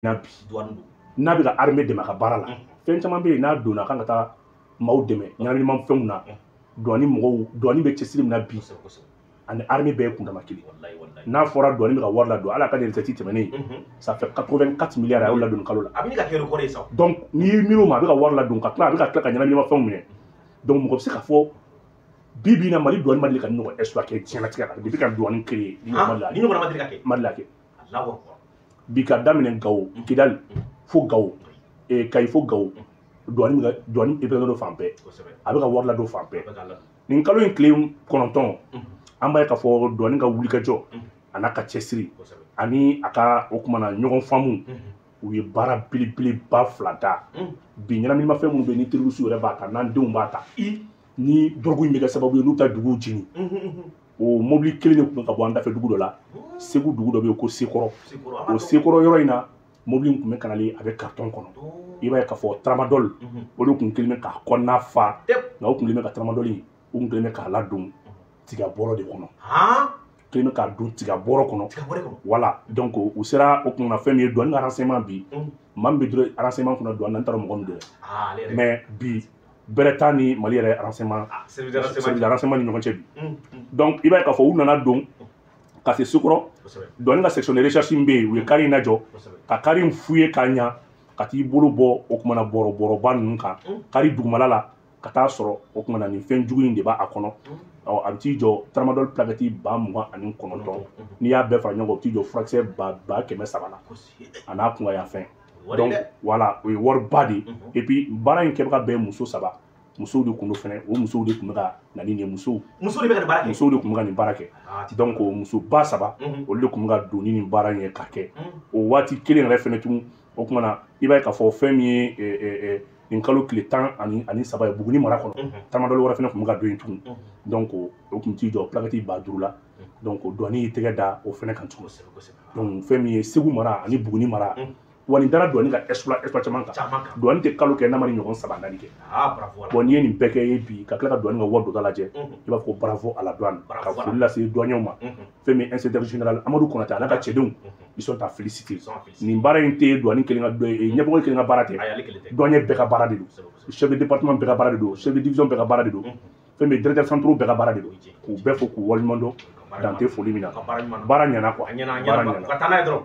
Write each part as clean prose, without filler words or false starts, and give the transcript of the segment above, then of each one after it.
Na bi n'a bɛ ka armée dɛmɛ a ka baara la, fɛn caman bɛ yen, n'a donna a kan ka taa maaw dɛmɛ ɲɛnaminimafɛnw na. Douane mɔgɔw, douane bɛ cɛsiri min na bi, ani armée bɛɛ ye kundama kelen. N'a fɔra douane bɛ ka wari ladon, ala ka recette tɛmɛnen, ça fait 84 milliards a y'o ladon kalo la. A bɛ ka kɛ record ye sa. Donc n'i y'i miiri o ma, a bɛ ka wari ladon ka tila, a bɛ ka tila ka ɲɛnaminimafɛnw minɛ. Donc mɔgɔ bɛ se k'a fɔ bi bi in na, Mali douane ma deli ka nin ɲɔgɔn exploit kɛ diɲɛlatigɛ la depuis ka douane créer. Ni ɲɔgɔn ma deli ka kɛ. Ma deli ka kɛ. Bi ka daminɛ Gawo, Kidali fo Gawo, Kayi fo Gawo, douane bɛ ka douane épingle fan bɛɛ, a bɛ ka wari ladon fan bɛɛ. Nin kalo in tile 9, an b'a ye k'a fɔ douane ka wulikajɔ a n'a ka cɛsiri ani a ka o kumana ɲɔgɔn faamu, u ye baara belebeleba fila da bi. Ɲɛnaminimafɛn minnu bɛ yen ni terroriste yɛrɛ b'a ta, n'an denw b'a ta, ni drogue in bɛ kɛ sababu ye n'u ta duguw jeni, o mobili kelen de tun bɛ ka bɔ an dafɛ dugu dɔ la, Segu dugu dɔ bɛ yen ko Sekɔrɔ. O Sekɔrɔ yɔrɔ in na, mobili in tun bɛ kanalen, a bɛ carton kɔnɔ. I b'a ye k'a fɔ tramadol, o de tun kelen bɛ k'a kɔnɔna fa, nka o tun kelen bɛ ka tramadol in, o tun kelen bɛ k'a ladon tiga bɔrɔ de kɔnɔ, kelen bɛ k'a don tiga bɔrɔ kɔnɔ. Voilà, donc u sera o kunna fɛn min ye douane ka renseignement bi, maa min bɛ dɔrɔn renseignement kunna douane na, n t'a dɔn mɔgɔ min don dɛ, mais bi bɛrɛ t'a ni Mali yɛrɛ renseignement, service de renseignement ni ɲɔgɔn cɛ bi. Donc i b'a ye k'a fɔ u nana don ka se Sekɔrɔ, douane ka section de recherche min bɛ yen, u ye car in lajɔ, ka car in fouiller k'a ɲa, ka t'i bolo bɔ o kumana bɔrɔ bɔrɔba ninnu kan car dugumala la, ka taa sɔrɔ o kumana nin fɛn jugu in de b'a kɔnɔ. Ɔ, a bɛ t'i jɔ tramadol plaquette 29,000. N'i y'a bɛɛ fara ɲɔgɔn kan, o bɛ t'i jɔ furakisɛ 300,000 la, a n'a kungoya fɛn. Donc voilà, o ye wariba de ye. Et puis baara in kɛbaga bɛɛ ye muso saba, musow de kun don fɛnɛ. O musow de tun bɛ ka na ni nin ye, musow. Musow de bɛ ka nin baara kɛ. Musow de tun bɛ ka nin baara kɛ. Donc o musoba saba, olu de tun bɛ ka don ni nin baara in ye ka kɛ o waati kelen yɛrɛ fɛnɛ tun. O tuma na, i b'a ye k'a fɔ fɛn min ye nin kalo tile 13 ye, Buguni mara kɔnɔ, tramadol wɛrɛ fɛnɛ tun bɛ ka don yen tugun. Donc o tun t'i jɔ plaquette 5000 la. Donc douane y'i tɛgɛ da o fɛnɛ kan tugun. Donc fɛn min ye Segu mara ani Buguni mara, wa nin dara douane ka exploit caman kan. Douane tɛ kalo kɛ n'a ma ni ɲɔgɔn saba naani kɛ. Bon, n'i ye nin bɛɛ kɛ ye bi, ka tila ka douane ka wari dɔ lajɛ, i b'a fɔ ko bravo à la douane, ka foli lase douaniers ma. Fɛn min inspecteur général Amadu Konate a n'a ka cɛdenw, ils sont à féliciter. Nin baara in tɛ douane kelen ka ɲɛmɔgɔ kelen ka baara tɛ, douanier bɛɛ ka baara de don, chef de département bɛɛ ka baara de don, chef de division bɛɛ ka baara de don, fɛn min directeur centraux bɛɛ ka baara de don. K'u bɛɛ fo k'u waleɲuman dɔn dan tɛ foli min na. Baara ɲɛna quoi, baara ɲɛna. Ka taa n'a ye dɔrɔn.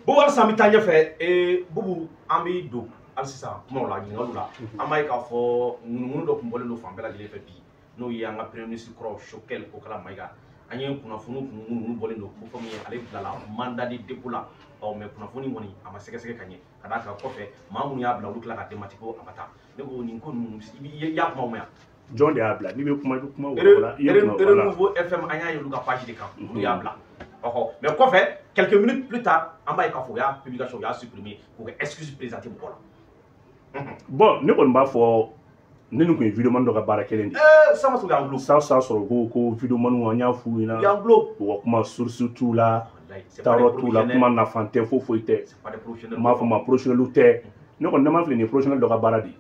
Bubu, halisa an bɛ taa ɲɛfɛ. Bubu, an bɛ don hali sisan kumaw la, ɲininkaliw la. An b'a ye k'a fɔ ŋunuŋunu dɔ kun bɔlen don fan bɛɛ lajɛlen fɛ bi, n'o ye an ka premier ministre kɔrɔ Choguel Kokalla Maïga. An ye kunnafoni kun ŋunuŋunu bɔlen don ko fɔ min ye ale bilala mandat de dépôt la. Ɔ, mais kunnafoni kɔni a ma sɛgɛsɛgɛ ka ɲɛ, ka d'a kan kɔfɛ maa minnu y'a bila, olu tila ka démenti ko a ma taa. Ne ko nin ko ninnu, i y'a kumaw mɛn yan. Jɔn de y'a bila? N'i bɛ kuma, i bɛ kuma wala i ye. Renouveau FM, an y'a ye olu ka page de kan, olu y'a bila. Ɔhɔ, mais kɔfɛ, quelques minutes plus tard, an b'a ye k'a fɔ u y'a publication, u y'a supprimer k'u ka excuse présenter mɔgɔ la. Bon, ne kɔni b'a fɔ ne ni kun ye vidéoman dɔ ka baara kelen de ye. Sama sɔrɔ y'an bolo. San san sɔrɔ ko vidéoman, an y'a f'u ɲɛna. Y'an bolo. U ka kuma source t'u la, taayɔrɔ t'u la, kuma nafa tɛ, foyi foyi tɛ. N b'a fɔ ma professionnel tɛ. Ne kɔni ne m'a filɛ, nin ye professionnel dɔ ka baara de ye.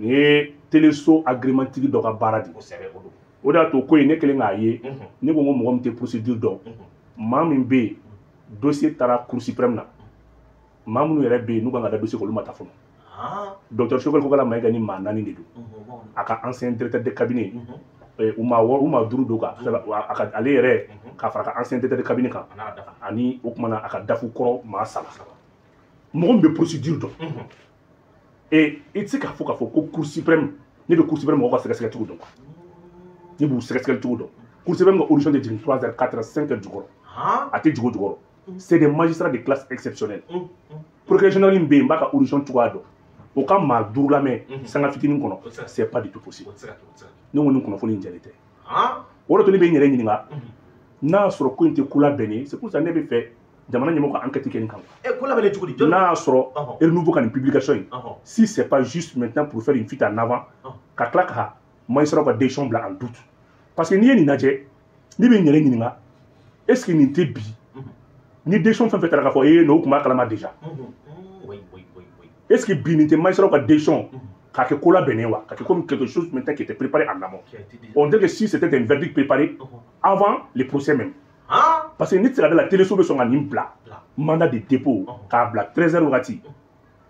Nin ye téléso agrément tigi dɔ ka baara de ye. O de y'a to ko in ne kelen k'a ye, ne ko mɔgɔ min tɛ procédure dɔn, maa min bɛ yen dossier taara Cour suprême na, maa minnu yɛrɛ bɛ yen n'u kan ka da dossier kɔnɔ, olu ma taa fɔlɔ. Docteur Choguel Kokalla Maïga ni maa naani de don, a ka ancien directeur de cabinet, u maa wɔɔrɔ, u maa duuru don ka a ka ale yɛrɛ ka fara ka ancien directeur de cabinet kan, ani o kumana a ka DAF kɔrɔ maa saba. Mɔgɔ min bɛ procédure dɔn, et i tɛ se k'a fɔ ko Cour suprême, ne bɛ Cour suprême mɔgɔw ka sɛgɛsɛgɛ cogo dɔn, ne b'u sɛgɛsɛgɛli cogo dɔn. Cour suprême ka audition tɛ jigin 3 heures, 4 heures, 5 heures jukɔrɔ, a tɛ jigin o jukɔrɔ. C'est des magistrats de classe exceptionnelle. Procureur général min bɛ yen, n b'a ka audition cogoya dɔn, o ka maa duuru lamɛn sanga fitinin kɔnɔ, c'est pas du tout possible. Ne ko nin kunnafoni in jɛlen tɛ. O de to ne bɛ n yɛrɛ ɲininka n'a y'a sɔrɔ ko in tɛ ko labɛnnen ye. C'est pour ça ne bɛ fɛ jamana ɲɛmɔgɔ ka enquête kɛ nin kan. Ko labɛnnen cogo di? N'a y'a sɔrɔ Renouveau ka nin publication in, si c'est pas juste maintenant pour faire une fuite en avant, ka tila ka magistrat ka décision bila en doute. Parce que n'i ye nin lajɛ, ne bɛ n yɛrɛ ɲininka, est ce que nin tɛ bi ni décision fɛn fɛn taara k'a fɔ ee non, o tun b'a kalama déjà, est ce que bi nin tɛ magistrat ka décision k'a kɛ ko labɛnnen wa, k'a kɛ comme quelque chose maintenant qui était préparé en amont? On dirait que si c'était un verdict préparé avant le procès même. Parce que ne tɛ se ka da la téléso bɛ sɔn ka nin bila mandat de dépôt k'a bila 13h wagati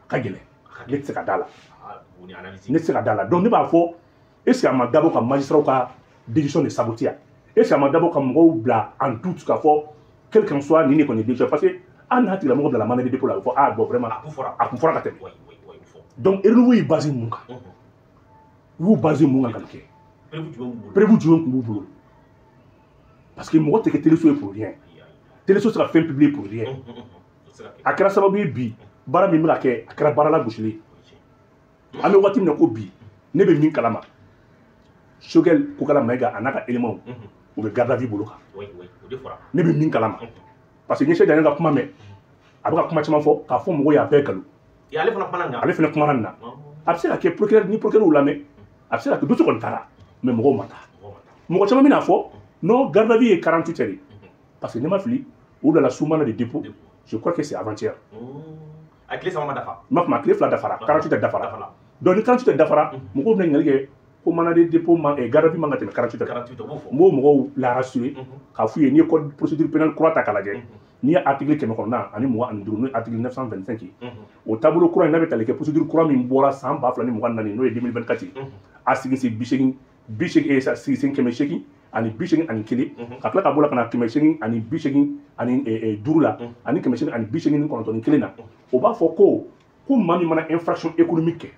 ka gɛlɛn. Ne tɛ se ka da la. Ne tɛ se ka da la. Donc ne b'a fɔ, est ce que a ma dabɔ ka magistrat ka décision de saboter? Est ce que a ma dabɔ ka mɔgɔw bila en doute k'a fɔ quel qu'en soit nin de kɔni ye décision? Parce que hali n'a tigilamɔgɔ bila mandat de dépôt la, a bɛ fɔ ah bon vraiment a kun fɔra ka tɛmɛ. Donc renouveau y'i basé mun kan? U y'u basé mun kan ka nin kɛ? Preuve jumɛn tun b'u bolo? Parce que mɔgɔ tɛ kɛ téléso ye pour rien. Téléso tɛ se ka fɛn publier pour rien. A kɛra sababu ye bi baara min bɛ ka kɛ, a kɛra baara lagosilen. An bɛ waati min na ko bi, ne bɛ min kalama, Choguel Kokalla Maïga a n'a ka éléments u bɛ garde à vue bolo kan. Ne bɛ min kalama, parce que n ye Cheikh Diagne ka kuma mɛn, a bɛ ka kuma caman fɔ k'a fɔ mɔgɔw ye a bɛɛ nkalon. Ale fana kumana nin na. A bɛ se ka kɛ procureur ni procureur y'u lamɛn, a bɛ se ka kɛ dossier kɔni taara, mais mɔgɔw ma taa. Mɔgɔ caman bɛna fɔ non, garde à vue ye 48 heures ye. Parce que ne ma fili, u bilala sous mandat de dépôt, je crois que c'est avant-hier. A tile 3 ma dafa. N b'a fɔ a tile 2 dafara, 48 heures dafara. Donc ni 48 heures dafara, mɔgɔw bɛna ɲininkali kɛ ko mandat de dépôt man garde à vue man ka tɛmɛ 48 heures. N b'o mɔgɔw la rassurer k'a f'u ye n'i ye code procédure pénale kura ta k'a lajɛ, n'i ye article 925 n'o ye article 925 ye, o taabolo kura in n'a bɛ tali kɛ procédure kura min bɔra san 2024 n'o ye 2024 ye, a sigisen 80 80 sigisen 881 ka tila ka bɔ la ka na 885 la ani 881 na, o b'a fɔ ko maa min mana infraction économique kɛ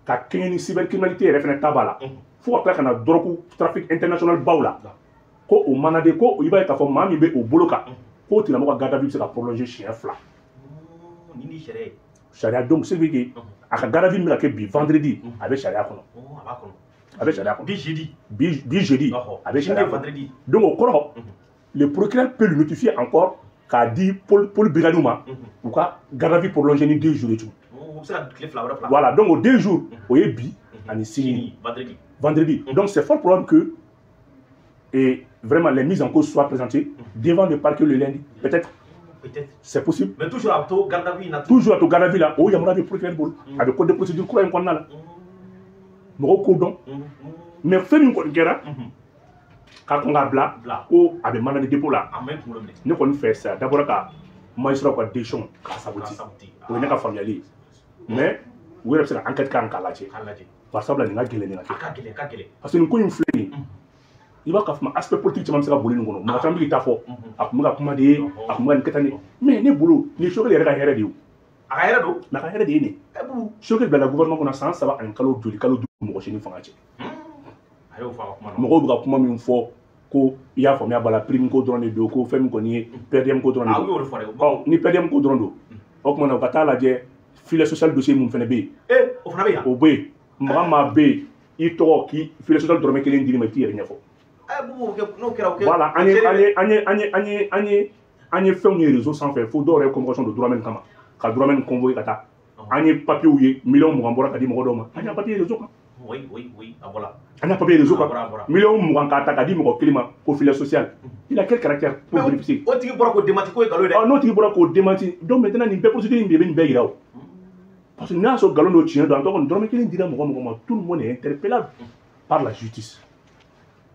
ka kɛɲɛ ni cybercriminalité yɛrɛ fɛnɛ ta b'a la, fo ka tila ka na drogue trafic international baw la, ko o mana de ko i b'a ye k'a fɔ maa min bɛ o bolo kan, k'o tigilamɔgɔ ka garde à vue bɛ se ka prolonger siɲɛ 2. Sariya. Donc ce qui veut dire a ka garde à vue min bɛ ka kɛ bi vendredi, a bɛ sariya kɔnɔ. A bɛ sariya kɔnɔ. Bi jeudi. Bi jeudi a bɛ sariya kɔnɔ. Donc o kɔrɔ, le procureur peut le notifier encore k'a di pôle brigade ma, u ka garde à vue prolonger ni 2 jours ye tugun. Voilà, donc o 2 jours o ye bi ani sini. Vendredi. Donc c'est fort probable que et vraiment les mises en cause soient présentées devant le parquet le lundi. Peut-être. Peut-être. C'est possible. Mais toujours à to garde à vue. Toujours à to garde à vue là. Oh, il y a mon procureur bolo. Avec code de procédure kura in kɔnɔna la. Mɔgɔw k'o dɔn. Mais fɛn min kɔni kɛra k'a kɔn k'a bila ko a bɛ mandat de dépôt la. Ne kɔni fɛ sa d'abord ka magistrat ka décision k'a saboter. O ye ne ka faamuyali ye. Mais u yɛrɛ bɛ se ka enquête k'an k'a lajɛ. Par sabula nin ka gɛlɛn nin ka kɛ. Parce que nin ko in filɛ nin ye. I b'a fɔ aspect politique caman bɛ se ka boli nin kɔnɔ. Mɔgɔ caman bɛ k'i ta fɔ. A tun bɛ ka kuma de ye, a tun bɛ ka nin kɛ tan de. Mais ne bolo nin ye Choguel yɛrɛ ka hɛrɛ de ye o. A ka hɛrɛ don. Mais a ka hɛrɛ de ye nin ye. Choguel bilala gouvernement kɔnɔ san 3 ani kalo joli kalo 5 mɔgɔ si ni fanga cɛ. Mɔgɔw bɛ ka kuma min fɔ ko i y'a faamuya b'a la prime ko dɔrɔn de don, ko fɛn min kɔni ye PDM ko dɔrɔn de don. Ɔ ni PDM ko dɔrɔn don, o tuma na u ka taa lajɛ filet social dossier mun fana bɛ yen. O fana bɛ yan. O bɛ yen. Maa maa bɛ yen i tɔgɔ k'i filet social dɔrɔmɛ kelen d'i ma i t'i yɛrɛ ɲɛfɔ. Voilà, an ye fɛnw ye réseau sanfɛ fo dɔw yɛrɛ ye convocation don Dramane kama ka Dramane convoquer ka taa. An ye papiers ye miliyɔn 20 bɔra ka di mɔgɔ dɔw ma. An y'a papier réseau kan. A bɔra. An y'a papier réseau kan. Miliyɔn 20 k'a ta ka di mɔgɔ kelen ma ko filet social. Il a quel caractère pour bénéficier? O tigi bɔra k'o démenti k'o ye nkalon ye dɛ. N'o tigi bɔra k'o démenti, donc maintenant nin bɛɛ procédure in de bɛ nin bɛɛ yira o. Parce que n'a y'a sɔrɔ nkalon don tiɲɛ don, en tout cas dɔrɔmɛ kelen dira mɔgɔ mɔgɔ ma, tout le monde est interpellable par la justice.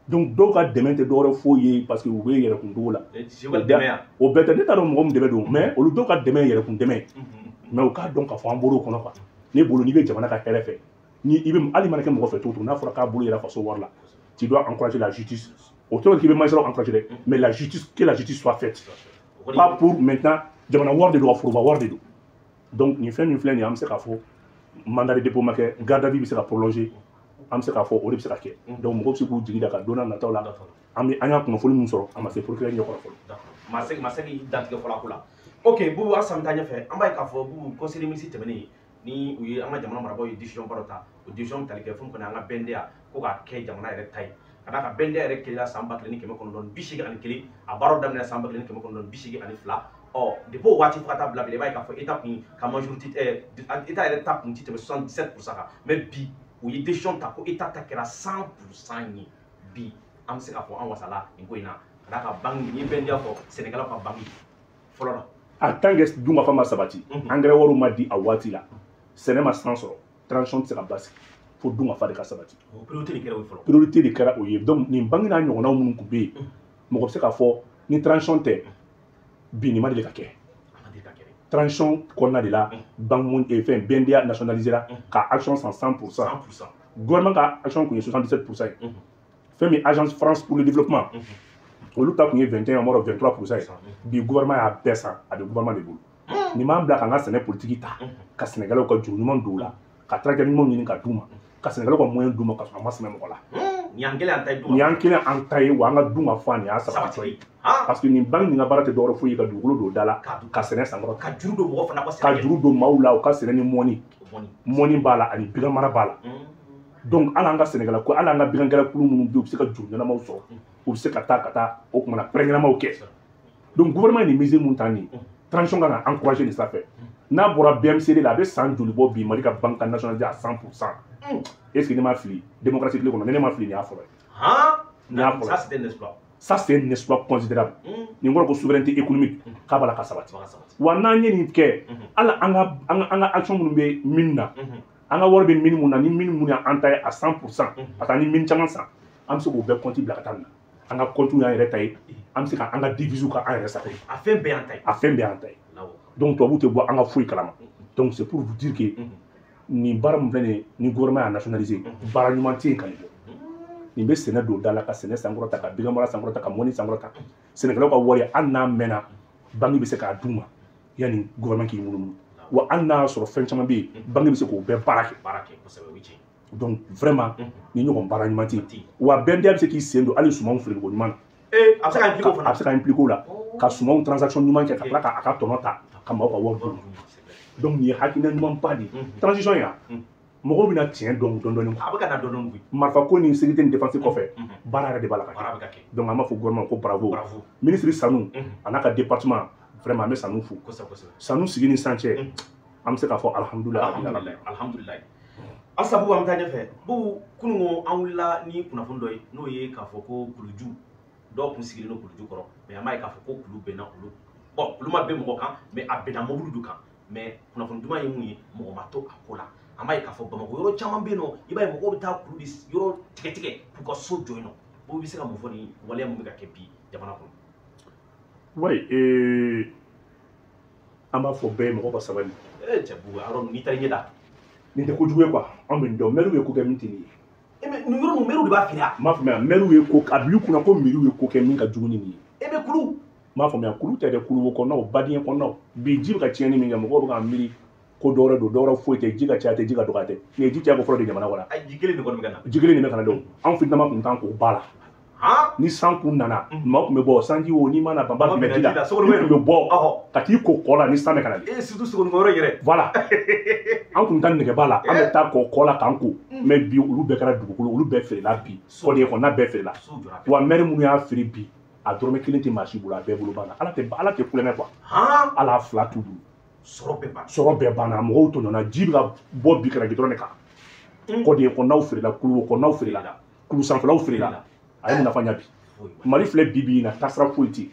Donc dɔw ka dɛmɛ tɛ dɔwɛrɛ foyi ye parce que u bɛ yɛrɛkun dogo la. O bɛɛ tɛ, ne t'a dɔn mɔgɔ min dɛmɛ don, mais olu dɔw ka dɛmɛ ye yɛrɛkun dɛmɛ. Mais u k'a dɔn k'a fɔ an bɔr'o kɔnɔ quoi. Ne bolo n'i bɛ jamana ka hɛrɛ fɛ, ni i bɛ hali mana kɛ mɔgɔ fɛ cogo o cogo, n'a fɔra k'a bolo yɛrɛ faso wari la, tu dois encourager la justice. O tɔgɔ k'i bɛ magistrat encourager dɛ, mais la justice, que la justice soit faite. Pas pour maintenant jamana wari de don, foroba wari de don. Donc nin fɛn min filɛ nin ye, an bɛ se k'a fɔ mandat de dépôt ma kɛ, garde à vue bɛ se ka prolonger. An bɛ se k'a fɔ o de bɛ se ka kɛ. Donc mɔgɔw bɛ se k'u jigi da ka don n'a nataw la. An bɛ an y'a kunnafoni min sɔrɔ, a ma se procureur ɲɛkɔrɔ fɔlɔ. Ma se k'i dantigɛ fɔlɔ a ko la. Ok, Boubou, halisa an bɛ taa ɲɛfɛ. An b'a ye k'a fɔ Boubou, conseil des ministres tɛmɛnen ni u ye an ka jamana marabaaw ye décision ba dɔ ta. O décision tali kɛ fɛn min kɔni an ka BNDA ko k'a kɛ jamana yɛrɛ ta ye. Ka d'a kan BNDA yɛrɛ kɛla san 1981, a baaraw daminɛ san 1982. Ɔ depuis o waati fo ka taa bila bi, i b'a ye k'a fɔ État kun ka majorité État yɛrɛ ta kun ti tɛmɛ 77% kan. Mais bi u ye décision ta ko État ta kɛra 100% ye. Bi an bɛ se k'a fɔ an wasala nin ko in na. Ka d'a kan banque ni BNDA fɔ Sénégal ka banque fɔlɔ la. En tant que dunkafa ma sabati, engrais wariw ma di a waati la, sɛnɛ ma san sɔrɔ, transition tɛ se ka basigi fo dunkafa de ka sabati. O priorité de kɛra o ye fɔlɔ. Priorité de kɛra o ye. Donc nin banque n'a ɲɔgɔnnaw minnu tun bɛ yen, mɔgɔ bɛ se k'a fɔ Ni transition tɛ bi nin ma deli ka kɛ. Transition kɔnɔna de la, banque fɛn BNDA nationalisera ka action san 100%. Gouvernement ka action kun ye 77% ye. Fɛn min Agence France pour le développement, olu ta kun ye 21 mɔrɔ 23% ye. Bi gouvernement y'a bɛɛ san, a bɛ gouvernement de bolo. Nin b'an bila k'an ka sɛnɛ politique ta, ka Sɛnɛgalɛw ka juru ɲuman don u la, ka tracteur ɲumanw ɲini ka d'u ma, ka Sɛnɛgalɛw ka moyen d'u ma ka sɔrɔ a ma sɛmɛ mɔgɔ la. Nin y'an kelen an ta ye. Nin y'an kelen an ta ye, wa an ka dun ka fɔ nin y'a sabatitɔ ye. Parce que nin banque nin ka baara tɛ dɔwɛrɛ foyi ye ka dugukolo don da la, ka sɛnɛ sankɔrɔta. Ka juru don mɔgɔ fana ka sɛnɛ. Ka juru don maaw la u ka sɛnɛ ni mɔni. Mɔni b'a la ani bagan mara b'a la. Donc hali an ka sɛnɛkɛla ko hali an ka bagankɛla kulu minnu bɛ yen, u bɛ se ka juru ɲɛnamaw sɔrɔ, u bɛ se ka taa o kumana prêt ɲɛnamaw kɛ. Donc gouvernement ye nin mesure mun ta nin ye, transition kan ka encourager nin sira fɛ. N'a bɔra BMCD la, a bɛ san joli bɔ bi Mali ka banque ka nationaliser à 100%. Est-ce que ne ma fili démocratie tile kɔnɔ, ne ma fili nin y'a fɔlɔ ye. Nin y'a fɔlɔ ye. Ça c'est un exploit. Ça c'est un exploit considérable. Nin kɔrɔ ko souveraineté économique k'a b'a la ka sabati. Wa n'an ye nin kɛ, hali an ka action minnu bɛ mine na, an ka wari bɛ mine mun na, ni mine mun y'an ta ye à 100%, parce que an ye mine caman san, an bɛ se k'o bɛɛ compte bila ka taa nin na. An ka compte y'an yɛrɛ ta ye, an bɛ se k'an ka devise k'an yɛrɛ sago ye. A fɛn bɛɛ y'an ta ye. A fɛn bɛɛ y'an ta ye. Donc tubabuw tɛ bɔ an ka foyi kalama. Donc c'est pour vous dire que nin baara min filɛ nin ye, ni gouvernement y'a nationaliser, baara ɲuman tɛ yen ka nin bɔ. Nin bɛ sɛnɛ don da la, ka sɛnɛ sankɔrɔta, ka bagan mara sankɔrɔta, ka mɔni sankɔrɔta. Sɛnɛkɛlaw ka wari hali n'a mɛnna, banque bɛ se k'a d'u ma yanni gouvernement k'i munumunu. Wa hali n'a y'a sɔrɔ fɛn caman bɛ yen, banque bɛ se k'o bɛɛ baara kɛ. Donc vraiment ni ɲɔgɔn baara ɲuman tɛ yen. Wa BNDA bɛ se k'i sen don hali sumanw feereko ɲuman na. A bɛ se ka impliquer o fana. A bɛ se ka impliquer o la, ka sumanw transaction ɲuman kɛ, ka tila k'a ka tɔnɔ ta, ka maaw ka wari d'u ma. Donc nin ye hakilina ɲumanba de ye. Transition in mɔgɔw bɛna tiɲɛ dɔn dɔɔni dɔɔni. A bɛ ka na dɔɔni dɔɔni koyi. Marifa ko ni sécurité ni défense kɔfɛ, baara yɛrɛ de b'a la ka kɛ. Donc an b'a fɔ gouvernement ko bravo. Ministre Sanu a n'a ka département, vraiment an bɛ Sanu fo. Sanu sigi ni san cɛ, an bɛ se k'a fɔ alhamdulilayi. Alhamdulilayi. Halisa Bubu, an bɛ taa ɲɛfɛ. Bubu, kununko an wulila ni kunnafoni dɔ ye, n'o ye k'a fɔ ko kuluju dɔw kun sigilen don kuluju kɔrɔ, mais an b'a ye k'a fɔ ko kulu bɛnna olu. Bon, kulu ma bɛn mɔgɔ kan, mais a bɛnna mobili dɔ kan. Mais kunnafoni duman ye mun ye, mɔgɔ ma to a ko la. An b'a ye k'a fɔ Bamakɔ yɔrɔ caman bɛ yen nɔ, i b'a ye mɔgɔw bɛ taa kulu de yɔrɔ tigɛ tigɛ k'u ka so jɔ yen nɔ. Bubu bɛ se ka mun fɔ nin waleya mun bɛ ka kɛ bi jamana kɔnɔ? Oui, an b'a fɔ bɛɛ ye, mɔgɔ ka sabali. Cɛ Bubu, a yɔrɔ n'i taara ɲɛ da. Nin tɛ kojugu ye quoi, anw bɛ nin dɔn, mɛriw ye ko kɛ min tɛ nin ye. Mais nin yɔrɔ ninnu mɛriw de b'a feere wa? N m'a faamuya, mɛriw ye ko a bil'i kunna ko mɛriw ye ko kɛ min ka jugu ni nin ye. Mais kulu. N m'a faamuya, kulu tɛ dɛ, kuluwo kɔnɔnaw, badingɛ kɔnɔnaw. Bi ji bɛ ka tiɲɛni min kɛ, mɔgɔw bɛ k'a miiri ko dɔwɛrɛ don, dɔwɛrɛ foyi tɛ, ji ka caya tɛ, ji ka dɔgɔya tɛ. Nin ye ji caya ko fɔlɔ de jamana kɔnɔ. Ayi, ji kelen de kɔni bɛ ka na. Ji kelen de bɛ ka na dɛ. Anw fitinama kun kan k'o ba la. Ni san kun nana, maa kun bɛ bɔ, sanji o n'i ma na banba kun bɛ ji la, i kun bɛ bɔ ka t'i ko kɔ la ni san bɛ ka na. Surtout Sogonikɔ yɔrɔ yɛrɛ. Voilà. An kun taa nɛgɛba la, an bɛ taa kɔ la k'an ko. Mais bi olu bɛɛ kɛra dugukolo, olu bɛɛ feerela bi. Kɔdingɛ kɔnɔna bɛɛ feerela. Wa maire minnu y'a feere bi, a dɔrɔmɛ kelen tɛ maa si bolo, a bɛɛ bolo banna. Ala tɛ kulonkɛ quoi. Ala fila t'u bolo. Sɔrɔ bɛɛ banna, mɔgɔw tɔɲɔna, ji bɛ ka bɔ bi ka na gidɔrɔn de kan. Kɔdingɛ kɔnɔnaw feerela, kuluwo kɔnɔnaw feerela, kulu sanfɛlaw feerela. A ye mun nafa ɲɛ bi? Mali filɛ bi bi in na, taasira foyi tɛ yen.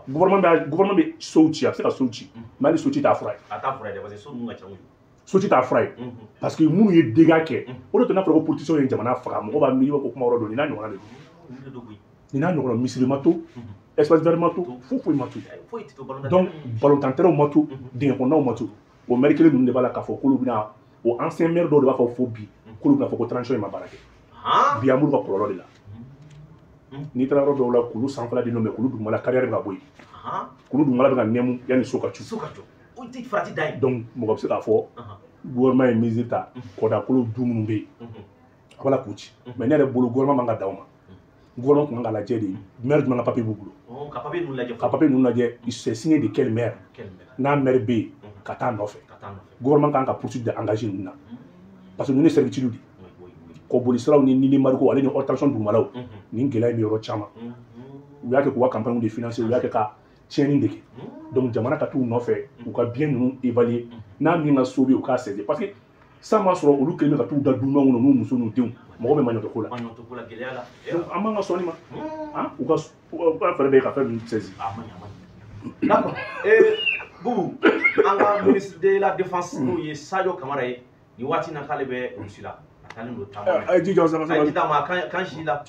Gouvernement bɛ sow ci, a bɛ se ka sow ci, mais hali so ci t'a fura ye. A t'a fura ye dɛ, parce que so ninnu ka ca kojugu. So ci t'a fura ye, parce que minnu ye dégâts kɛ, o de tun n'a fɔra ko politiciens ye jamana faga, mɔgɔ b'a miiri ko kuma wɛrɛ don, nin n'a ɲɔgɔnna de don. Nin n'a ɲɔgɔnna, misiri ma to, espace vert ma to, foyi foyi ma to. Donc balontan terrain ma to, dingɛ kɔnɔnaw ma to. O maire kelen ninnu de b'a la k'a fɔ k'olu bɛna, o ancien maire dɔw de b'a fɔ fo bi, k'olu bɛna fɔ ko transition in ma baara kɛ. Bi an b'olu ka kɔlɔlɔ de la. N'i taara yɔrɔ dɔw la, kulu sanfɛla de don, mais kulu dugumala carrière bɛ ka bɔ yen. Kulu dugumala bɛ ka nɛmu yanni so ka cu. Donc mɔgɔ bɛ se k'a fɔ gouvernement ye mesure ta, kɔdakolo du minnu bɛ yen, a b'a la k'u ci. Mais ne yɛrɛ bolo, gouvernement man ka dan o ma. Gouvernement kun kan ka lajɛ de, maire jumɛn ka papier b'u bolo. Ka papier ninnu lajɛ, c'est signé de quel maire? N'a maire bɛ yen, ka taa nɔfɛ. Gouvernement kan ka poursuite de engager ninnu na. Parce que ninnu ye servitude de ye. Kɔbolisiraw ni nini mariko ale ni haute tension dugumalaw, nin gɛlɛya in bɛ yɔrɔ caman. U y'a kɛ k'u ka campagne de financer, u y'a kɛ ka tiɲɛni de kɛ. Donc jamana ka t'u nɔfɛ, u ka bien ninnu évaluer, n'a min ka so bɛ yen, u k'a saisir. Parce que san b'a sɔrɔ olu kɛlen bɛ ka t'u da du ɲuman kɔnɔ n'u muso n'u denw, mɔgɔ bɛ maɲɔtɔ ko la. Donc an man ka sɔn nin ma. U ka fɛɛrɛ bɛ ka fɛn ninnu saisir. D'accord. Boubou, an ka ministre de la défense n'o ye Sadio Camara ye, nin waati in na k'ale bɛ Russie la. taalen don taama na. A ye ji jɔ sama sama. A ye ji d'a ma kan si la.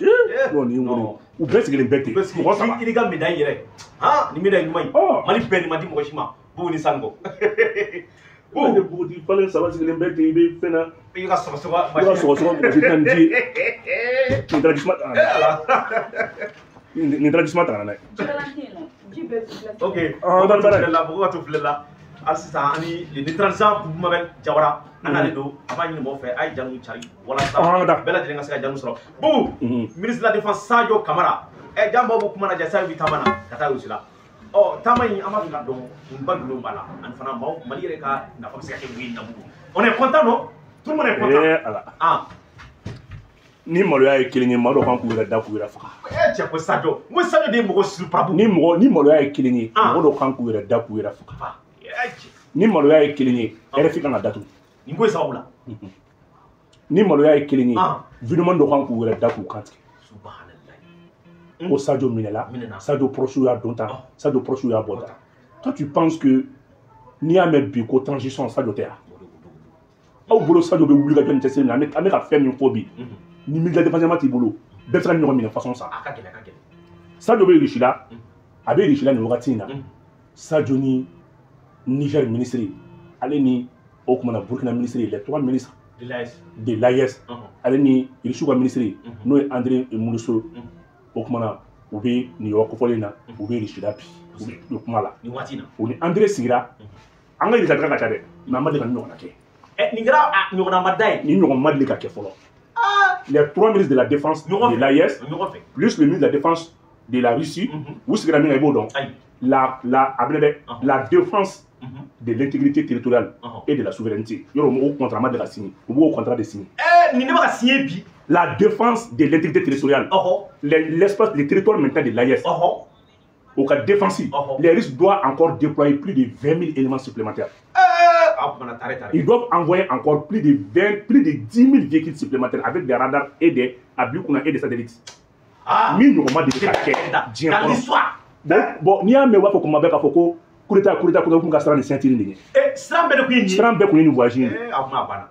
Non, nin ye ŋɔni. U bɛɛ sigilen bɛɛ ten. Mɔgɔ saba. I n'i ka médaille yɛrɛ. Han, nin médaille ɲuman in. Mali bɛɛ nin ma di mɔgɔ si ma. Bubu ni sanu kɔ. Bubu npogotigi falen saba sigilen bɛɛ ten, i bɛ fɛn na. I ka sɔgɔsɔgɔ. I ka sɔgɔsɔgɔ mɔgɔ si tɛna nin ji ye. Nin taara jisuma ta ka na n'a ye. Nin taara jisuma ta ka na n'a ye. Ok. Mɔgɔw ka to filɛ la. Hali sisan an ni le neutralisant Boubou Mabel Diawara an n'ale don, a b'a ɲini mɔgɔw fɛ a ye jaabiw cari walasa bɛɛ lajɛlen ka se ka jaabiw sɔrɔ. Boubou, ministre de la défense Sadio Camara, jan maaw bɛ kuma na ja Sadio bɛ taama na ka taa Russie la. Ɔ taama in an b'a fɛ ka dɔn kunba jumɛn b'a la, ani fana maaw Mali yɛrɛ ka nafa bɛ se ka kɛ mun ye Nabugu. On est content, non? Tout le monde est content. Ala. Ni maloya ye kelen ye, maa dɔ kan k'u yɛrɛ da k'u yɛrɛ faga. Cɛ ko Sadio, n ko Sadio de ye mɔgɔ suruparabu. Ni mɔgɔ ni maloya ye kelen ye, mɔgɔ dɔ kan k'u yɛrɛ da k'u yɛrɛ faga. Ni maloya ye kelen ye, RFI kan ka datugu. Nin ko ye sababu la. Ni maloya ye kelen ye, vidéoman dɔ kan k'u yɛrɛ da k'u kan tigɛ. Subhanallah. Ko Sadio minɛla, Sadio proche y'a don tan, Sadio proche y'a bɔ tan. Toi tu penses que n'i y'a mɛn bi ko transition Sadio tɛ yan? Aw bolo Sadio bɛ wuli ka jɔ nin cɛsiri min na, an bɛ ka fɛn min fɔ bi, ni militaire défenseur t'i bolo, bɛɛ bɛ se ka ɲɔgɔn minɛ façon sa. A ka gɛlɛn, a ka gɛlɛn. Sadio bɛ Russie la, a bɛ Russie la nin wagati in na. Sadio ni Niger ministre, ale ni o kumana Burkina ministre, les trois ministres de l'AES, ale ni Russie ka ministre n'o ye André Moulisso, o kumana u bɛ nin yɔrɔ kofɔlen na, u bɛ Russie la bi, u bɛ kuma la. Nin waati in na. U ni André sigira, an ka Russie ka ca dɛ, mais an ma deli ka nin ɲɔgɔnna kɛ. Nin kɛra ɲɔgɔnna ma da ye. Nin ɲɔgɔn ma deli ka kɛ fɔlɔ. Les trois ministres de la défense de l'AES, plus le ministre de la défense de la Russie, u sigira min kan i b'o dɔn. La défense de l'intégrité territoriale et de la souveraineté. Yɔrɔ o contrat ma deli ka signer, u b'o contrat de signer. Nin ne bɛ ka signer bi. La défense de l'intégrité territoriale. L'espace, le territoire maintenant de l'AES. Au cas défensif, les Russes doivent encore déployer plus de 20 000 éléments supplémentaires. Ils doivent envoyer encore plus de 10 000 véhicules supplémentaires avec des radars et des abus et des satellites. Min ɲɔgɔn ma deli ka kɛ diɲɛ kɔnɔ. Bon, n'i y'a mɛn u b'a fɔ kuma bɛɛ k'a fɔ ko coup d'état kun ka siran nin ceinture de ɲɛ. Siran bɛɛ de kun ye nin ye. Siran bɛɛ kun ye nin voyage in de ye. A kuma banna.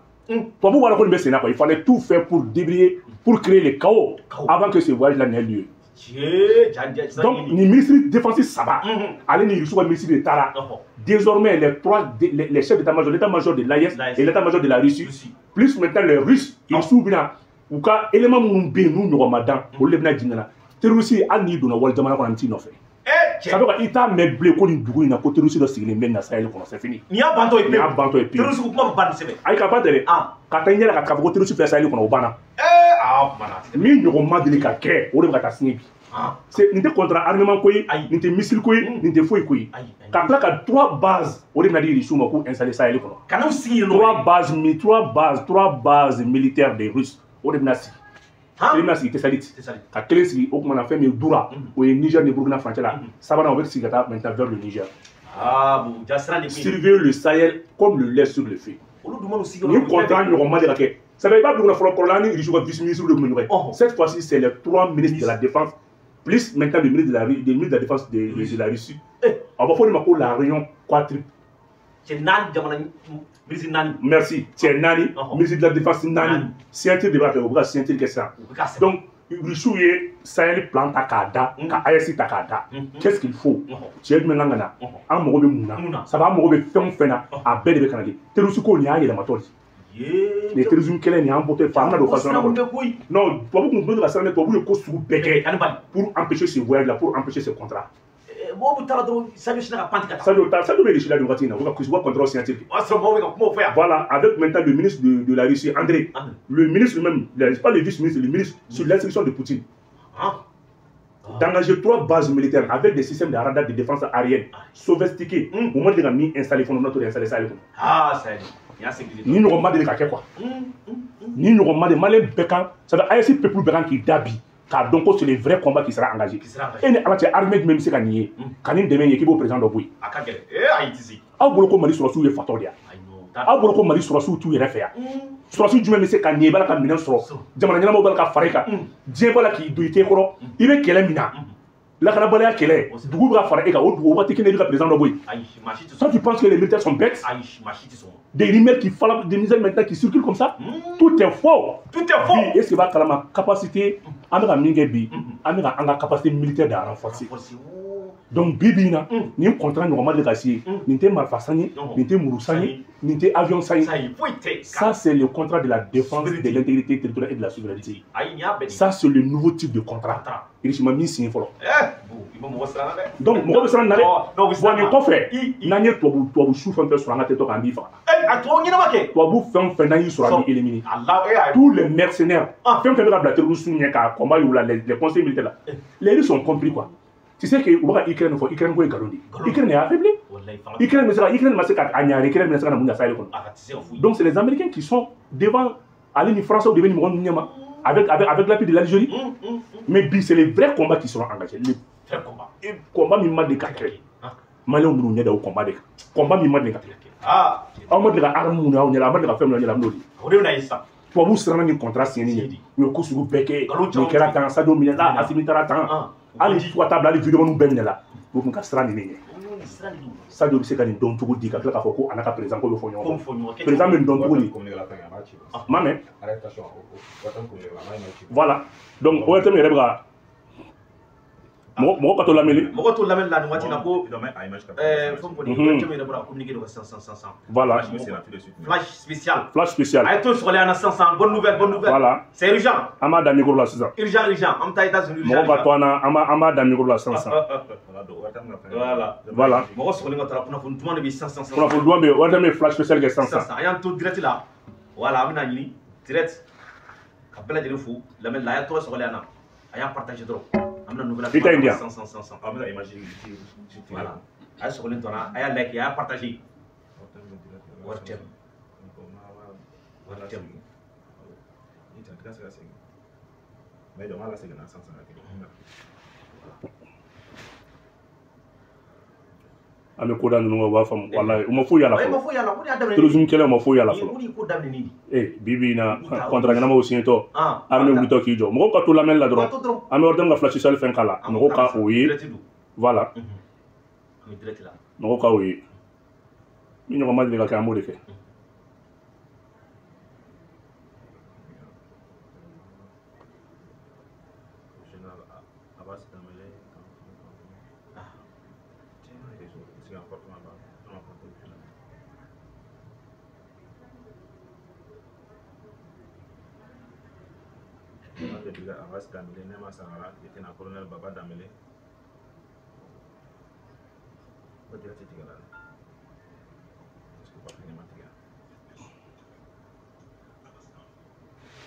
Tubabu b'a dɔn ko nin bɛ sen na quoi. Il fallait tout faire pour débrouiller, pour créer le chaos avant que ce voyage-là n'ait lieu. Donc, ni ministre défensif saba, ale ni Russie ka ministre de taara. Désormais, les trois, les chefs d'état-major, l'état-major de l'AES et l'état-major de la Russie, plus maintenant les Russes, Russie bɛna u ka élément minnu bɛ yen n'u ɲɔgɔn ma dan, olu de bɛna jigin ka na. Terroriste hali n'i donna wali jamana kɔnɔ, an t'i nɔfɛ. Ça veut dire i t'a mɛn bilen ko nin dugu in na ko terroriste dɔ sigilen bɛ na Sahel kɔnɔ, c'est fini. Nin y'a bantɔ ye pewu. Nin y'a bantɔ ye pewu. Terroriste ko kuma bɛ ban nin sɛbɛn. Ayi ka ban tɛ dɛ. Ka taa i ɲɛ la k'a fɔ ko terroriste filɛ Sahel kɔnɔ, o banna. Min ɲɔgɔn ma deli ka kɛ, o de bɛ ka taa signer bi. Nin tɛ contrat armement ko ye, nin tɛ missile ko ye, nin tɛ foyi ko ye. Ka tila ka trois bases o de bɛna di Russiw ma k'u installer Sahel kɔnɔ. Ka n'u sigi yen nɔ. Trois bases militaires des Russes o de bɛna sigi. Kelen bɛna sigi Tessalit, ka kelen sigi o kumana fɛn min ye Doura, o ye Niger ni Burkina frontière la. Sabanan o bɛ sigi ka taa maintenant vers le Niger. Ah bon, ja siran de bɛ yen. Surveiller le Sahel comme le lait sur le feu. Olu dun man'u sigi. Nin contrat ɲɔgɔn ma deli ka kɛ. Ça veut dire i b'a bila u kunna fɔlɔ kɔrɔla ni Russie ka vice ministre de tun bɛ ɲɔgɔn ye. Cette fois-ci c'est les trois ministres de la défense plus maintenant le ministre de la défense de la Russie. A b'a fɔ o de ma ko la réunion quadruple. Cɛ naani jamana ministre naani. Merci. Cɛ naani, ministre de la défense naani. Signature de b'a kɛ, u bɛ ka signature kɛ sisan. Donc Russiw ye Sahel plan ta k'a da, ka AES ta k'a da. Qu'est-ce qu'il faut? Cɛ jumɛn kan ka na? An mago bɛ mun na? Sabu an mago bɛ fɛn o fɛn na, a bɛɛ de bɛ ka na de. Terroriste ko nin y'a yɛlɛmatɔ de. Nin terrorisme kɛlɛ nin y'an bɔtɔ ye fa an bɛna don phase kɔnɔ. Non, tubabu kun bɛ ka siran dɛ, tubabu ye ko sugu bɛɛ kɛ pour empêcher ce voyage là, pour empêcher ce contrat. Mɔgɔw bɛ taa dɔrɔn Sadio sinna ka pan ka taa. Sadio ta Sadio bɛ Russie la nin wagati in na, u bɛ ka contrat signature. O y'a sɔrɔ mɔgɔw bɛ ka kumaw fɔ yan. Voilà, avec maintenant le ministre de la Russie, André. Le ministre même, pas le vice-ministre, le ministre sur l'instruction de Poutine. D'engager trois bases militaires avec des systèmes de radars de défense aérienne sophistiqués. U ma deli ka min installé fɔlɔ, n'o t'o installé Sahel kɔnɔ. Ah, ça y est. Nin y'a sécurisé. Ni ɲɔgɔn ma deli ka kɛ quoi. Ni ɲɔgɔn ma deli, Malien bɛɛ kan, ça veut dire AES peuple bɛɛ kan k'i da bi. K'a dɔn ko c'est le vrai combat qui sera engagé. E ni Ala cɛ, armée jumɛn bɛ se ka nin ye? Ka nin dɛmɛ ye k'i b'o président dɔ bɔ yen. A ka gɛlɛn. Ayi tɛ se. Aw bolo ko Mali sɔrɔsiw ye fatɔ de ye. Aw bolo ko Mali sɔrɔsiw t'u yɛrɛ fɛ yan. Sɔrɔsi jumɛn bɛ se ka nin ye, i b'a la ka minɛn sɔrɔ, jamana ɲɛnamaw b'a la ka fara i kan, diɲɛ b'a la k'i don i tɛ kɔrɔ, i bɛ kɛlɛ min na. Lakanabaliya kɛlɛ dugu bɛ ka fara e kan o dugu waati kelen i bɛ ka président dɔ bɔ yen. Toi tu penses que les militaires sont bêtes? Des rumeurs qui fallent, des missiles maintenant qui circulent comme ça. Tout est faux. Tout est faux. Est-ce que b'a kalama capacité an bɛ ka min kɛ bi an bɛ ka an ka capacité militaire de renforcer. Donc bi bi in na nin contrat ɲɔgɔn ma deli ka se nin tɛ marifa san ye nin tɛ muru san ye nin tɛ avion san ye. Ça c'est le contrat de la défense de l'intégrité territoriale et de la souveraineté. Ça c'est le nouveau type de contrat. Irisi ma min signé fɔlɔ. Donc mɔgɔ bɛ siran nin na dɛ. Bon nin kɔfɛ n'an ye tubabu su fɛn fɛn sɔrɔ an ka territoire kan an b'i faga. Tubabu fɛn fɛn n'an y'i sɔrɔ an b'i éliminer. Tous les mercenaires fɛn fɛn bɛ ka bila terroristes ɲɛ k'a combat y'u la les conseils militaires là. Les Russes ont compris quoi. Tu sais que u bɛ ka Ukraine fɔ Ukraine ko ye nkalon de ye. Ukraine est affaibli. Ukraine bɛ se ka Ukraine ma se ka a ɲa Ukraine bɛ se ka na mun ɲa Sahel kɔnɔ. Donc c'est les Américains qui sont devant ale ni Français de bɛ nin mɔgɔ ninnu ɲɛma avec l'appui de l'Algérie. Mais bi c'est les vrais combats qui seront engagés. Les vrais combats. Et combat min ma deli ka kɛ. Maliens b'u ɲɛ da o combat de kan. Combat min ma deli ka kɛ. Aw ma deli ka arme mun y'aw ɲɛ la, aw ma deli ka fɛn mun y'aw ɲɛ la, an b'o de. O de bɛ na ye sisan. Tubabuw siranna ni contrat signé ɲɛ. U ye ko sugu bɛɛ kɛ. Nin kɛra tan, Sadio minɛla, Assimi taara tan. Hali fo ka taa bila hali vidéo bɛɛ minɛla. U kun ka siran nin de ɲɛ. Sadio bɛ se ka nin dɔn cogo di ka tila k'a fɔ ko a n'a ka président ko bɛ fɔ ɲɔgɔn kɔ. Président bɛ nin dɔn cogo di? Ma mɛn. Voilà. Donc ORTM yɛrɛ bɛ ka mɔgɔ ka to lamɛnni. Mɔgɔ to lamɛnni la nin waati in na ko fɛn kɔni ORTM yɛrɛ bɔra communiqué dɔ kan sisan. Voilà. Flash spécial. Flash spécial. A ye to sɔgɔlen an na sisan bonne nouvelle, bonne nouvelle. Voilà. C'est urgent. An b'a da micro la sisan. Urgent, urgent. An bɛ taa États-Unis urgent. Mɔgɔ ka to an na an b'a da micro la sisan. Voilà. Voilà. Mɔgɔ sɔgɔlen ka taara kunnafoni duman de bɛ sisan. Kunnafoni duman bɛ yen ORTM ye flash spécial kɛ sisan. Sisan an y'an to direct la. Voilà an bɛna ɲini direct ka bɛɛ lajɛlen fo lamɛnni la a y'a tɔgɔ sɔgɔlen an na. A y'a partager dɔrɔn. An bɛna nouvelle I ta in di yan. Sisan. Voilà. A ye sɔgɔlen to an na a y'a like a y'a partager. ORTM. ORTM. An bɛ ko da ninnu kan u b'a faamu walayi u ma foyi y'a la U ma fɔlɔ. foyi y'a la o de y'a daminɛ. Terrorisme kɛlɛ u ma foyi y'a la fɔlɔ. O de ye ko daminɛ de. Bi bi in na contrat ɲɛnamaw signé tɔ armée wulitɔ k'i jɔ mɔgɔw ka to lamɛnni la dɔrɔn an bɛ ORTM ka flash spécial fɛn k'a la mɔgɔw ka o ye. Voilà. Mɔgɔw ka o ye min ɲɔgɔn ma deli ka kɛ an b'o de kɛ. Abbas Dambélé, Nema Sangara, lieutenant-colonel Baba Dambélé.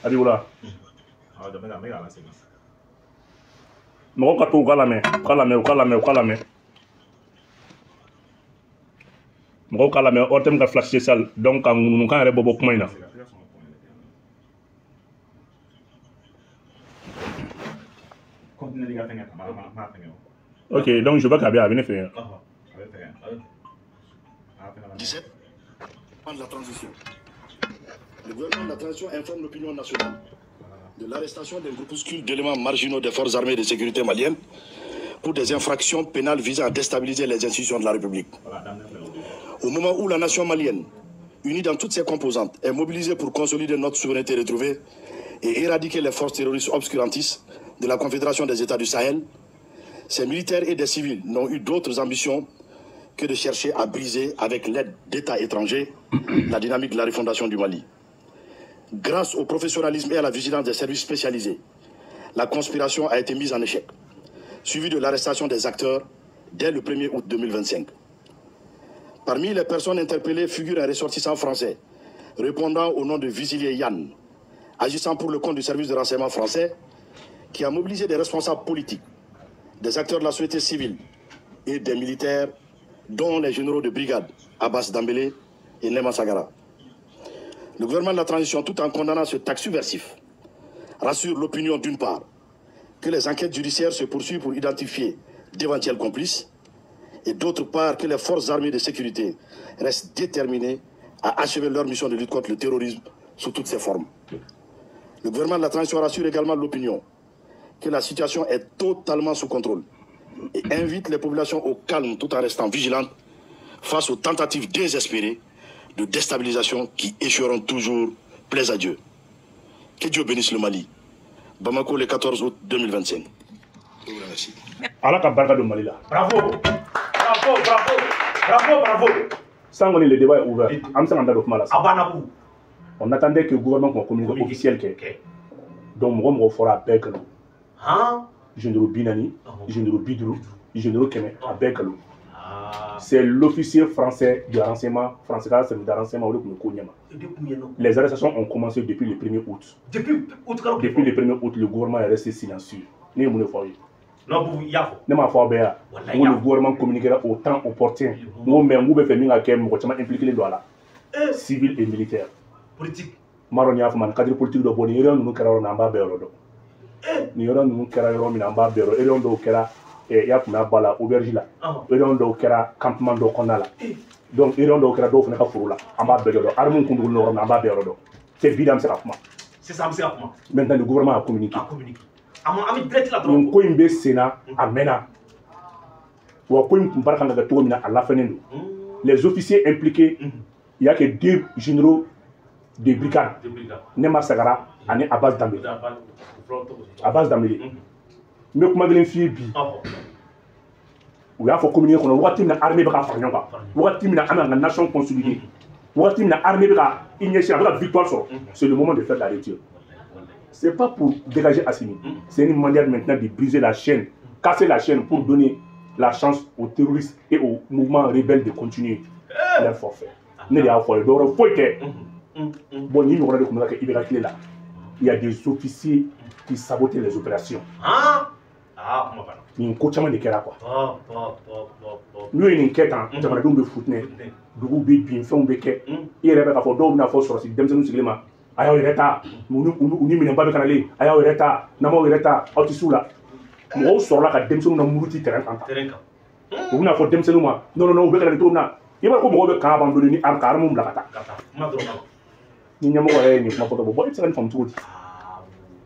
Abiboula. Mɔgɔw ka to u ka lamɛn, u ka lamɛn, u ka lamɛn, u ka lamɛn. Mɔgɔw ka lamɛn ORTM ka flash spécial donc ka ŋunuŋunukan yɛrɛ bɔ bɔ kuma in na. Ok, donc je vois qu'à bien fait. 17 de la transition. Le gouvernement de la transition informe l'opinion nationale de l'arrestation d'un groupuscule d'éléments marginaux des forces armées de sécurité maliennes pour des infractions pénales visant à déstabiliser les institutions de la République. Au moment où la nation malienne, unie dans toutes ses composantes, est mobilisée pour consolider notre souveraineté retrouvée et éradiquer les forces terroristes obscurantistes de la Confédération des États du Sahel, ces militaires et des civils n'ont eu d'autres ambitions que de chercher à briser, avec l'aide d'États étrangers, la dynamique de la refondation du Mali. Grâce au professionnalisme et à la vigilance des services spécialisés, la conspiration a été mise en échec, suivie de l'arrestation des acteurs dès le 1er août 2025. Parmi les personnes interpellées figure un ressortissant français, répondant au nom de Visilier Yann, agissant pour le compte du service de renseignement français, qui a mobilisé des responsables politiques, des acteurs de la société civile et des militaires, dont les généraux de brigade Abbas Dambélé et Nema Sagara. Le gouvernement de la transition, tout en condamnant ce acte subversif, rassure l'opinion d'une part que les enquêtes judiciaires se poursuivent pour identifier d'éventuels complices et d'autre part que les forces armées de sécurité restent déterminées à achever leur mission de lutte contre le terrorisme sous toutes ses formes. Le gouvernement de la transition rassure également l'opinion que la situation est totalement sous contrôle Et invite les populations au calme tout en restant vigilantes face aux tentatives désespérées de déstabilisation qui échoueront toujours, plaise à Dieu. Que Dieu bénisse le Mali. Bamako le 14 août 2025. Je vous remercie. Ala ka barika don Mali la. Bravo. Bravo, bravo. Bravo, bravo. Sans le débat est ouvert. An bɛ se k'an da don kuma la sisan. A banna Bubu. On attendait que le gouvernement qu'on communique officiel kɛ. Donc mɔgɔ mɔgɔ fɔra a bɛɛ nkalon. Han? Généraux 40, généraux 50, généraux 100, a bɛɛ nkalon. Ah. C'est l'officier français du renseignement, français ka service de renseignement o de tun bɛ ko ɲɛma. Les arrestations ont commencé depuis le 1er août. Depuis août kalo. Depuis le 1er août, le gouvernement est resté silencieux. Ne ye mun de fɔ aw ye? Non Bubu, i y'a fɔ. Ne m'a fɔ aw bɛɛ yan. Walahi. N ko le gouvernement communiquera au temps opportun. N ko mais n k'u bɛ fɛ min ka kɛ mɔgɔ caman impliqué don a la. Civil et militaire. Politique. N m'a dɔn n'i y'a faamu, cadre politique dɔ bɔ nin yɔrɔ ninnu kɛra yɔrɔ min na an b'a bɛɛ yɔrɔ dɔn. Nin yɔrɔ ninnu kɛra yɔrɔ min na an b'a bɛɛ yɔrɔ. Réunion dɔw kɛra i y'a faamuya ba la auberge la. Réunion dɔw kɛra campement dɔ kɔnɔna la. Donc réunion dɔw kɛra dɔw fana ka foro la. An b'a bɛɛ dɔn. Armes kun dogolen yɔrɔ min na an b'a bɛɛ yɔrɔ dɔn. C'est bi de an bɛ se ka kuma. Sisan an bɛ se ka kuma. Maintenant le gouvernement a communiqué. A communiqué. An bɛ direct la dɔrɔn. Nin ko in bɛ sen na a mɛnna. Wa ko in kun baara kan ka kɛ cogo min na a lafɛnnen don. Les officiers impliqués, il y a que deux généraux de brigade. Nema Sagara ani Abbas Dambélé. Abbas Dambélé. N bɛ kuma kelen f'i ye bi. U y'a fɔ communiqué kɔnɔ wagati min na armée bɛ ka fara ɲɔgɔn kan, wagati min na an bɛ ka nation consolider, wagati min na armée bɛ ka i ɲɛsin a bɛ ka victoire sɔrɔ, c'est le moment de faire la rupture. C'est pas pour dégager Assimi, c'est une manière maintenant de briser la chaîne, casser la chaîne pour donner la chance aux terroristes et aux mouvements rebelles de continuer leur forfait. Ne de y'a fɔ a ye, dɔwɛrɛ foyi tɛ. Bon, ni ɲɔgɔnna de tun bɛ ka kɛ IBK tile la. Il y a des officiers qui sabotaient les opérations. Ah, kuma banna. Nin ko caman de kɛra quoi. N'u ye nin kɛ tan, jamanadenw bɛ futinɛ, duguw bɛ bin, fɛnw bɛ kɛ. I yɛrɛ bɛ k'a fɔ dɔw bɛna fɔ sɔrɔsi denmisɛnninw sigilen ma, a y'aw yɛrɛ ta, u ni minɛnba bɛ ka nalen, a y'aw yɛrɛ ta, n'aw m'aw yɛrɛ ta, aw tɛ s'u la. Mɔgɔw sɔrɔla ka denmisɛnninw na muruti terrain kan tan. U bɛna fɔ denmisɛnninw ma, non non non, u bɛ ka na nin cogo min na. I b'a dɔn ko mɔgɔw bɛ camp abandonné ni ka armes bila ka taa. Ni ɲɛmɔgɔ yɛrɛ ye nin kuma fɔtɔ bɔ, e bɛ se ka nin faamu cogo di?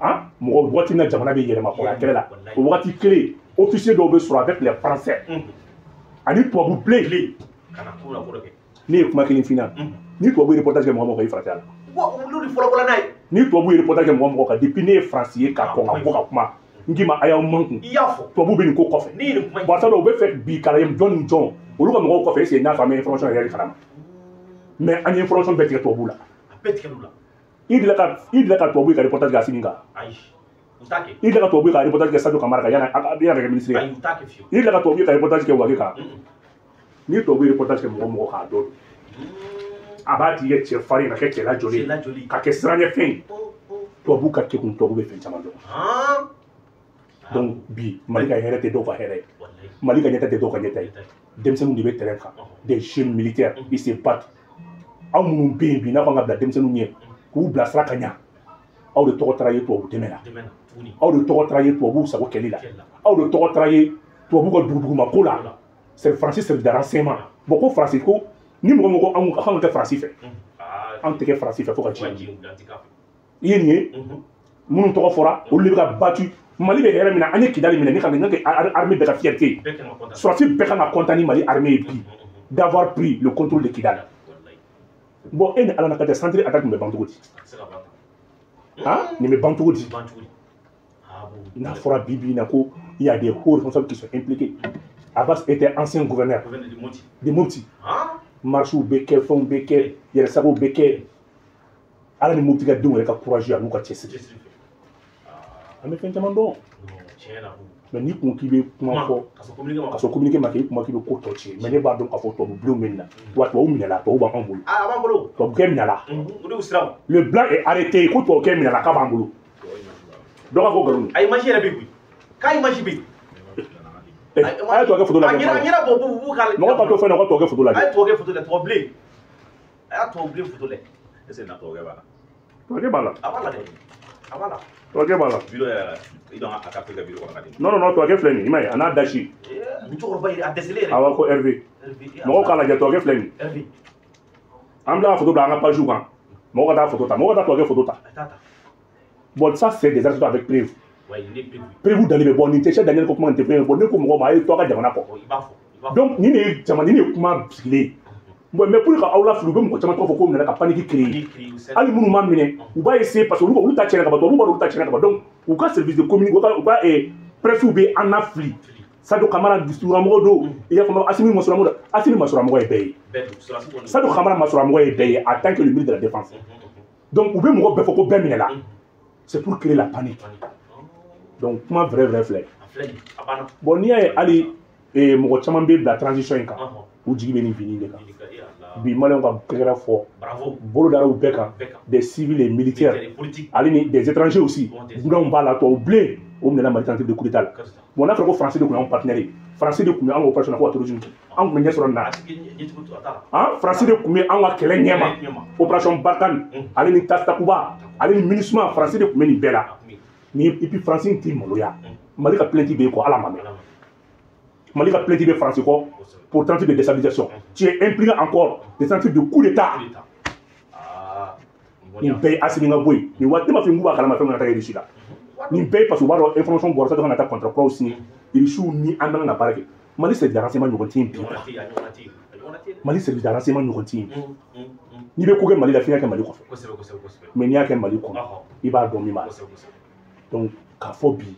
Ah, mɔgɔ waati min na jamana bɛ yɛlɛma kɔrɔ kɛlɛ la, o waati kelen officier dɔw bɛ sɔrɔ avec les français ani tubabu bilen. Ne ye kuma kelen f'i ɲɛna, ni tubabu ye reportage kɛ mɔgɔ mɔgɔ kan, i farati a la. Ni tubabu ye reportage kɛ mɔgɔ mɔgɔ kan, depuis ne ye faransi ye ka kɔn ka bɔ ka kuma, n k'i ma a y'aw mankun, tubabu bɛ nin ko kɔfɛ. Bon, sabula u bɛ fɛ bi kala ye jɔn ni jɔn, olu ka mɔgɔw kɔfɛ, est ce que n'a sɔrɔ an bɛ information yɛrɛ kalama? Mais an ye information bɛɛ tigɛ tubabu la. I delila ka tubabu ye ka reportage kɛ Assimi kan? I delila ka tubabu ye ka reportage kɛ Sadio Kamara kan yanni a ka kɛ ministre ye? I delila ka tubabu ye ka reportage kɛ Wage kan? Ni tubabu ye reportage kɛ mɔgɔ mɔgɔ k'a dɔn don, a b'a tigi kɛ cɛ farin ka kɛ cɛ lajɔlen ka kɛ siranɲɛfɛn ye. Tubabu ka kekun, tubabu bɛ fɛn caman dɔn. Donc bi Mali ka hɛrɛ tɛ dɔw ka hɛrɛ ye, Mali ka ɲɛta tɛ dɔw ka ɲɛta ye. Denmisɛnninw de bɛ terrain kan, des jeunes militaires, ils se battent. Aw minnu bɛ yen bi n'a kan ka bila denmisɛnninw ɲɛ k'u bilasira ka ɲa, aw de tɔgɔ taara ye tubabu dɛmɛ la, aw de tɔgɔ taara ye tubabuw sago kɛli la, aw de tɔgɔ taara ye tubabu ka duguduguma ko la. C'est Faransi service de renseignement. Bon, ko Faransi ko ni mɔgɔ mɔgɔ anw kan ka kɛ Faransi fɛ, anw tɛ kɛ Faransi fɛ fo ka diɲɛ wuli. I ye nin ye minnu tɔgɔ fɔra, olu de bɛ ka battu. Mali bɛ hɛrɛ min na, an ye Kidali minɛ ni ka nin kɛ armée bɛɛ ka fierté ye. Sɔrɔdasi bɛɛ kan ka content ni Mali armée ye bi d'avoir pris le contrôle de Kidal. Bon, e ni Ala na ka jɛ, centre attaque bɛ ban cogo di? Ah, nin bɛ ban cogo di? N'a fɔra bi bi in na ko il y a des hauts responsables qui sont impliqués. Abbas était ancien gouverneur de Mopti. Marches bɛ kɛ, fɛnw bɛ kɛ, yɛrɛsagow bɛ kɛ. Ala ni Mopti ka denw yɛrɛ ka courage a n'u ka cɛsiri. An bɛ fɛn caman dɔn. Mais n'i kun k'i bɛ kuma fɔ ka sɔrɔ communiqué ma kɛ, i kuma k'i bɛ ko tɔ tiɲɛ. Mais ne b'a dɔn k'a fɔ tubabu bilenw bɛ nin na. Wa tubabu minɛla, tubabu b'anw bolo. Tubabukɛ minɛla. Le blanc est arrêté, ko tubabukɛ minɛla k'a b'an bolo. Dɔ ka fɔ nkalon don. A image yɛrɛ bɛ yen koyi. K'a image bɛ yen. A ye tubabukɛ photo lajɛ. Mɔgɔ ka to fɛn na, u ka tubabukɛ photo lajɛ. A ye tubabukɛ photo lajɛ, tubabu bilen. A y'a tubabu bilen photo lajɛ. Est ce que na tubabukɛ b'a la? Tubabukɛ b'a la. A b'a la dɛ. A b'a la. Tubabukɛ b'a la. Vidéo yɛrɛ la, i dɔn a ka kɛ vidéo kɔnɔ ka di. Non non non, tubabukɛ filɛ nin ye, i m'a ye, a n'a dasi. Nin cɛkɔrɔba yɛrɛ, a dɛsɛlen yɛrɛ. Awɔ, ko Hervé. Mɔgɔw k'a lajɛ, tubabukɛ filɛ nin ye. Hervé. An bɛ ka photo bila an ka page kan. Mɔgɔw ka taa photo ta, mɔgɔw ka taa tubabukɛ photo ta. Bon, ça c'est des arrestations avec preuve. Preuve dalen bɛ bɔ nin tɛ Cheikh Daniel ko kuma nin tɛ fɛn ye bɔ ne ko mɔgɔ ma a ye to a ka jamana kɔ. Donc nin de ye jama nin de ye kuma sigilen ye. Bon, mais pour que aw lafili u bɛ mɔgɔ caman tɔgɔ fɔ ko minɛ ka panique créer. Hali minnu ma minɛ u b'a essayer parce que olu ta tiɲɛna ka ban tubabuw b'a dɔn olu ta tiɲɛna ka ban donc u ka service de communication u ka presse bɛ an lafili. Sadio Kamara disuramɔgɔ don i y'a faamu Assimi masuramɔgɔ don Assimi masuramɔgɔ ye bɛɛ ye. Sadio Kamara masuramɔgɔ ye bɛɛ ye en tant que le ministre de la défense. Donc u bɛ mɔgɔ bɛɛ fɔ ko bɛɛ minɛla. C'est pour créer la panique. Donc kuma vrai vrai filɛ. Bon n'i y'a ye hali mɔgɔ caman bɛ bila transition in kan u jigi bɛ nin binni de kan. Bi maliyɛnw ka tɛgɛrɛ fɔ bolo dara u bɛɛ kan des civils et militaires ale ni des étrangers aussi dunanw b'a la tubabu bilen o minɛna Mali tentative de coup d'état la. Bon n'a fɔra ko français de tun y'anw partenaire ye français de tun bɛ anw ka opération na fo ka terrorisme kɛ an tun bɛ ɲɛ sɔrɔ nin na han français de tun bɛ anw ka kɛlɛ ɲɛma opération Barkhane ale ni Takuba ale ni MINUSMA français de tun bɛ nin bɛɛ la. Ni et puis français in t'i maloya Mali ka plainte bɛ yen kɔ ala ma mɛn. Mali ka plainte bɛ français kɔ pour tentative de déstabilisation. Tu es impliqué encore des tentatives de coup d'état. Nin bɛɛ ye Assimi ka bɔ yen nin waati ne m'a fɔ n k'u b'a kalama fɛn min ka taa Russie la. Nin bɛɛ ye parce que u b'a dɔn information bɔra sa kan ka taa contrat kuraw signer Russiw ni an bɛ ka baara kɛ. Mali service de renseignement ɲɔgɔn tɛ yen bi. Mali service de renseignement ɲɔgɔn tɛ yen bi. N'i bɛ ko kɛ Mali la f'i ka kɛ Mali kɔfɛ. Mais n'i y'a kɛ Mali kɔnɔ i b'a dɔn min b'a la. Donc k'a fɔ bi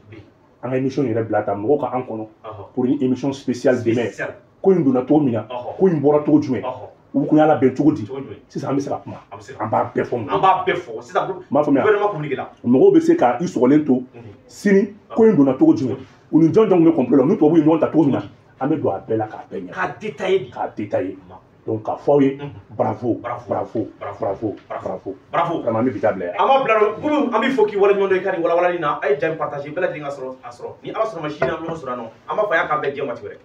an ka émission yɛrɛ bila ta mɔgɔw ka an kɔnɔ pour une émission spéciale demain. Ko in donna cogo min na ko in bɔra cogo jumɛn u kun y'a labɛn cogo di sisan an bɛ se ka kuma an b'a bɛɛ fɔ an b'a bɛɛ fɔ sisan m'a faamuya mɔgɔw bɛ se ka i sɔgɔlen to sini ko in donna cogo jumɛn u ni jɔn jɔn bɛ complot la u ni tubabuw ye ɲɔgɔn ta cogo min na an bɛ don a bɛɛ la k'a bɛɛ ɲɛ k'a détailler donc k'a fɔ aw ye bravo bravo bravo bravo bravo vraiment an bɛ bi ta bila yan. An b'a bila Bubu an b'i fo k'i waleɲuman dɔn i ka nin walawalali na a ye ja in partager bɛɛ lajɛlen ka sɔrɔ a sɔrɔ ni Ala sɔnna ma sini an bɛ ɲɔgɔn sɔrɔ yan nɔ an b'a fɔ a y'a k'an bɛn diɲɛ waati wɛrɛ.